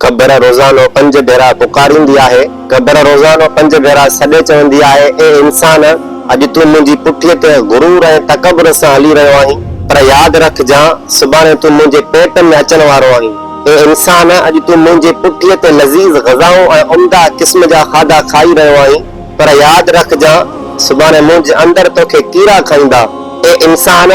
قبر روزانو پنج ڀيرا پڪاريندي آهي. قبر روزانو پنج ڀيرا سڏي چوندي آهي، اي انسان! اڄ تون منهنجي پٺيء تي غرور ۽ تڪبر سان هلي رهيو آهين، پر ياد رکجان، سڀاڻي تون منهنجي پيٽ ۾ اچڻ وارو آهين. اي انسان! اڄ تون منهنجي پٺيء تي لذيذ غذائون ۽ عمده قسم جا کاڌا کائي رهيو آهين، پر ياد رکجان، سڀاڻي منهنجي اندر توکي ڪيڙا کائيندا. اي انسان!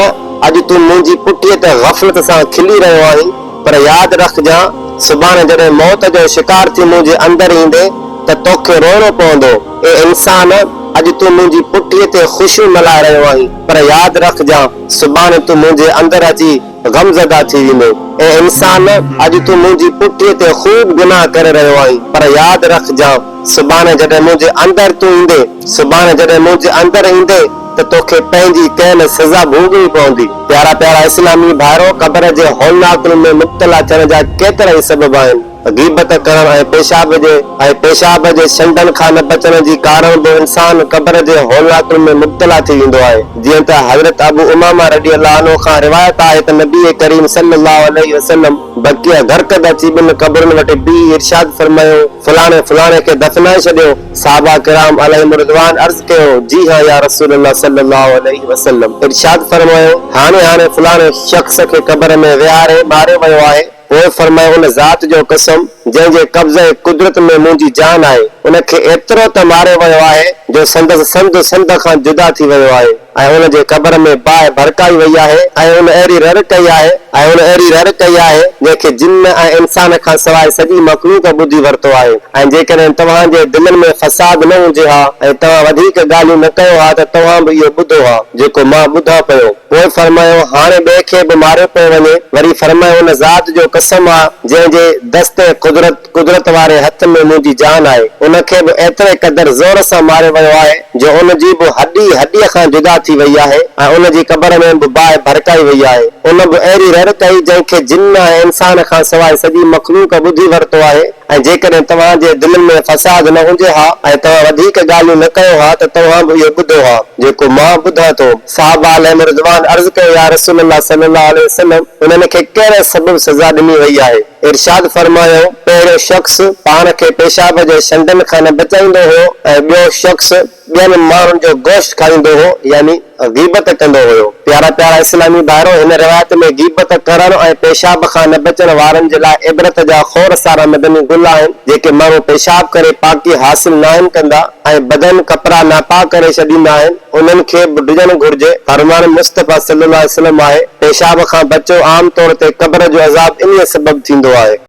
اڄ تون منهنجي پٺيء تي غفلت سان کلي رهيو آهين، پر ياد رکجان، سڀاڻي جڏهن موت جو شڪار ٿي منهنجي اندر ايندين ته توکي روئڻو پوندو. اي انسان! اڄ تون منهنجي پٺيء تي خوشيون ملهائي رهيو آهين، پر ياد رکجان، سڀاڻي تون منهنجي اندر اچي غمزده ٿي ويندين. اي انسان! اڄ تون منهنجي پٺيء تي خوب گناهه ڪري رهيو آهين، پر ياد رکجان، سڀاڻي جڏهن منهنجي اندر تون ايندين، سڀاڻي جڏهن منهنجي اندر ايندين ته توکي پنهنجي ڪيل سزا ڀوڳڻي پوندي. پيارا پيارا اسلامي ڀائرو! قبر جي هولناڪين ۾ مبتلا ٿيڻ جا ڪيترائي سبب آهن. غيبت ڪرڻ ۽ پيشاب جي ۽ پيشاب جي ڇنڊن کان نه بچڻ جي ڪارڻ به انسان قبر جي هولناڪين ۾ مبتلا ٿي ويندو آهي. جيئن ته حضرت ابو امامه رضي الله عنه کان روايت آهي ته نبي ڪريم صلي الله عليه وسلم بقيع غرقد اچي ٻن قبرن وٽ بيهي ارشاد فرمايو، فلاڻي فلاڻي کي دفنائي ڇڏيو. صحابه ڪرام عليهم الرضوان عرض ڪيو، جي ها يا رسول الله صلي الله عليه وسلم. ارشاد فرمايو، هاڻي هاڻي فلاڻي شخص کي قبر ۾ ويهاري ماريو ويو آهي. پوء فرمايو، ان ذات جو قسم جنهن جي قبضه قدرت ۾ منهنجي جان آهي، ان کي ايترو ته ماريو ويو آهي جو سندس سنڌ سنڌ کان جدا ٿي ويو آهي ۽ ان جي قبر ۾ باهه ڀڙڪائي وئي آهي ۽ ان اهڙي رڙ ڪئي آهي ۽ ان اهڙي رڙ ڪئي آهي جنهن کي جن ۽ انسان کان سواء سڄي مخلوق ٻڌي ورتو آهي ۽ جيڪڏهن توهان جي دلن ۾ فساد نه هجي ها ۽ توهان وڌيڪ ڳالهيون نه ڪيو ها ته توهان به اهو ٻڌو ها جيڪو مان ٻڌان پيو. پوء فرمايو، هاڻي ٻئي کي به ماريو پيو وڃي. وري فرمايو، ان ذات جو قسم آ جنهن جي دست قدرت، قدرت واري هٿ، ۾ منهنجي جان آهي، ان کي به ايتري قدر زور سان ماريو ويو آهي جو ان جي به هڏي هڏيء کان جدا ٿي وئي آهي ۽ ان جي قبر ۾ به باهه ڀڙڪائي وئي آهي. ان به اهڙي رڙ ڪئي جنهن کي جن ۽ انسان کان سواء سڄي مخلوق ٻڌي ورتو آهي ۽ جيڪڏهن توهان جي دلين ۾ فساد نه هجي ها ۽ توهان وڌيڪ ڳالهيون نه ڪيو ها ته توهان به اهو ٻڌو ها جيڪو مان ٻڌان ٿو. صحابه عليهم الرضوان عرض ڪيو يا رسول الله صلي الله عليه وسلم انهن کي ڪهڙي سبب سزا ڏني وئي آهي؟ ارشاد فرمايو، پهريون شخص پاڻ کي پيشاب جي ڇنڊن کان نه بچائيندو هو ۽ ٻيو شخص ٻين ماڻهن جو گوشت کائيندو هو يعني غيبت ڪندو هيو. پيارا پيارا اسلامي ڀائرو! هن روايت ۾ غيبت ڪرڻ ۽ پيشاب کان نه بچڻ وارن جي لاء عبرت جا کوڙ سارا مدني گل آهن، جيڪي ماڻهو پيشاب ڪري پاڪي حاصل ناهن ڪندا ۽ بدن ڪپڙا ناپاڪ ڪري ڇڏيندا آهن، انهن کي به ڊڄڻ گهرجي. فرمان مصطفيٰ صلي الله عليه وسلم آهي، پيشاب کان بچو عام طور تي قبر جو عذاب انهيء سبب ٿيندو آهي.